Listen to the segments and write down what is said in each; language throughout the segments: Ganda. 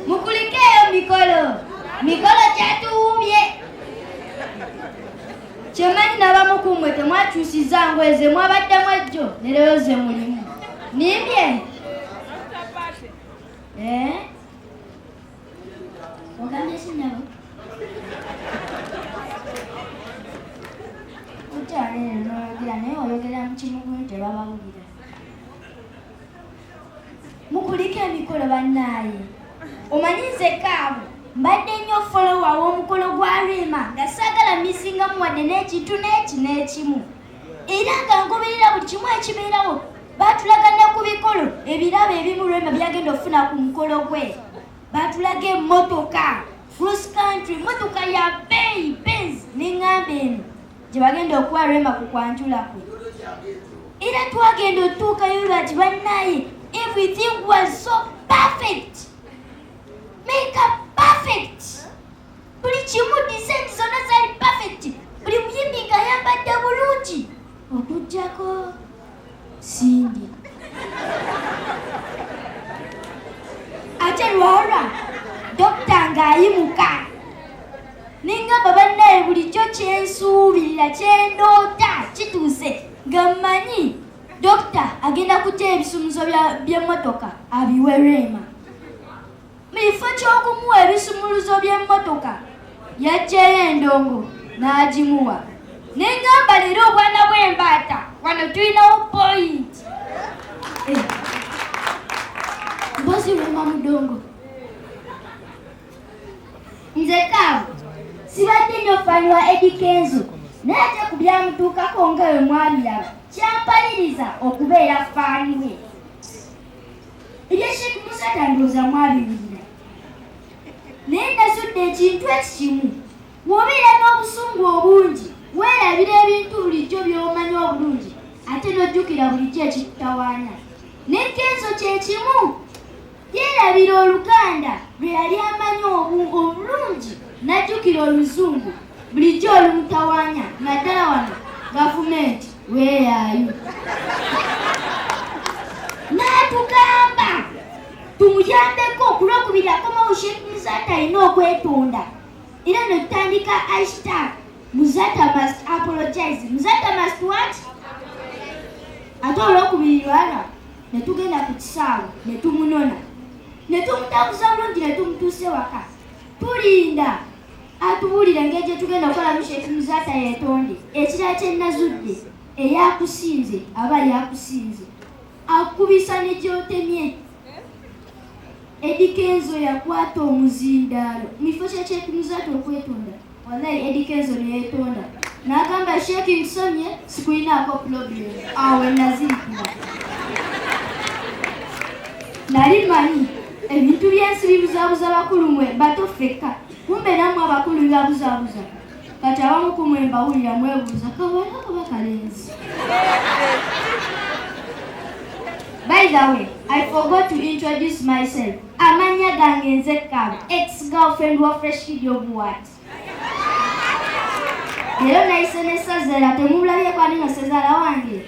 Mukulikeeyo mikolo, mikolo gyatuwuubye. Kyemanyi n'abamu ku mmwe temwakyusizza ngoye ze mwabaddemu ejjo ne leero ze mulimu. Nimbye? Eh? Ogambye ki nnyabo? Ojja leero n'oyogera naye oyogera mu kimugunyu tebabawulira. Mukulike emikolo bannaaye. Omanyi nze Kaabu mbadde nnyo follower w'omukolo gwa Rema nga saagala missingamu wadde n'ekintu n'eki n'ekimu. Era nga ngoberera buli kimu ekibeerawo. Baatulaga ne ku bikolo ebirabo ebimu Rema by'agenda okufuna ku mukolo gwe. Baatulaga emmotoka cross country, mmotoka ya bbeeyi Benz ne ŋŋamba eno gye bagenda okuwa Rema ku kwanjula kwe. Era twagenda otuukayo lwati bannaye, everything was so perfect, makeup perfect, buli kimu design zonna zali perfect, buli muyimbi ng'ayambadde bulungi okuggyako Cindy. Ate lwalwa dokita ng'ayimuka nengamba bannaye bulijjo kyensuubirira kyendoota kituuse nga mmanyi dokita agenda kujja ebisumuzo by'emmotoka abiwe Rema. Mu kifo ky'okumuwa ebisumuluzo by'emmotoka yaggyeyo endongo n'agimuwa. Ne ngamba leero obwana bw'embaata wano tulinawo point. Mpozi Rema mudongo. Nze Kaabu sibadde nnyo fani wa Eddy Kenzo naye ate ku byamutuukako nga bwe mwabiraba kyampaliriza okubeera faani we. Ebya Sheikh Musata ndowooza mwabiwulira naye nazudde ekintu eki kimu, bw'obeera n'obusungu obungi weerabira ebintu bulijjo by'omanyi obulungi ate n'ojjukira bulijjo ekikutawaanya. Ne Kenzo kye kimu. Yeerabira Oluganda lwe yali amanyi obulungi n'ajjukira Oluzungu bulijjo olumutawaanya naddala wano gavumenti weeyaayu. N'atugamba tumuyambeko ku Lwokubiri akomawo Sheikh Muzaata alina okwetonda era ne tutandika hashtag Muzaata must apologize. Muzaata must what? Ate Olwokubiri lwalwa ne tugenda ku kisaawe ne tumunona ne tumutabuza bulungi ne tumutuusa ewaka. Tulinda atubuulire engeri gye tugenda okukolamu Sheikh Muzaata yeetonde. Ekirala kye nazudde, eyakusinze aba yakusinze, akubisa ne gy'otemye. Eddy Kenzo yakwata omuzindaalo mu kifo kya Sheikh Muzaata okwetonda. Wallahi Eddy Kenzo ne yeetonda n'agamba Sheikh nkusomye sikulinaako problem. Awo we nazirikira. Nali manyi ebintu by'ensi bibuzaabuza bakulu mwe bato ffekka, kumbe nammwe abakulu bibabuzaabuza. Kati abamu ku mwe mbawulira mwebuuza kawala oba kalenzi. By the way, I forgot to introduce myself. Amannya gange nze Kaabu, ex-girlfriend wa Fresh Kid Obuwat. Leero nayise ne Sazera, temulabyeko ani nga Sezara wange?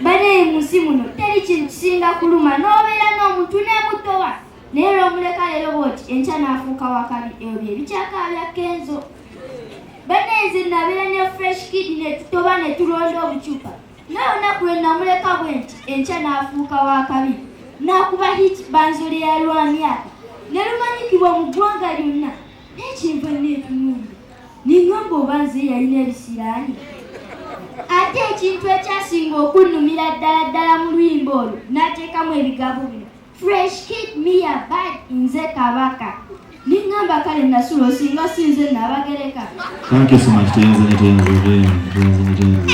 Banaye mu nsi muno teri kintu kisinga kuluma n'obeera n'omuntu n'emutowa naye lw'omuleka leero bw'oti enkya n'afuuka wakabi. Ebyo bye bikyakaabya Kenzo. Banaye nze nabeera ne Fresh Kid ne tutoba ne tulonda obucupa. Naye olunaku lwe namuleka bwe nti enkya n'afuuka wakabi n'akuba hit banzole ya Lwamyaka ne lumanyikibwa mu ggwanga lyonna. Naye kyenva neetunuulira ne ŋŋamba oba nze yalina ebisiraani. Ate ekintu ekyasinga okunnumira ddala ddala mu luyimba olwo n'ateekamu ebigambo bino, Fresh Kid me a bad nze kabaka. Ne ŋŋamba kale Nasula osinga si nze Nnaabagereka. Thank you so much. Tweyanze ne tweyanze, tweyanze ne tweyanze.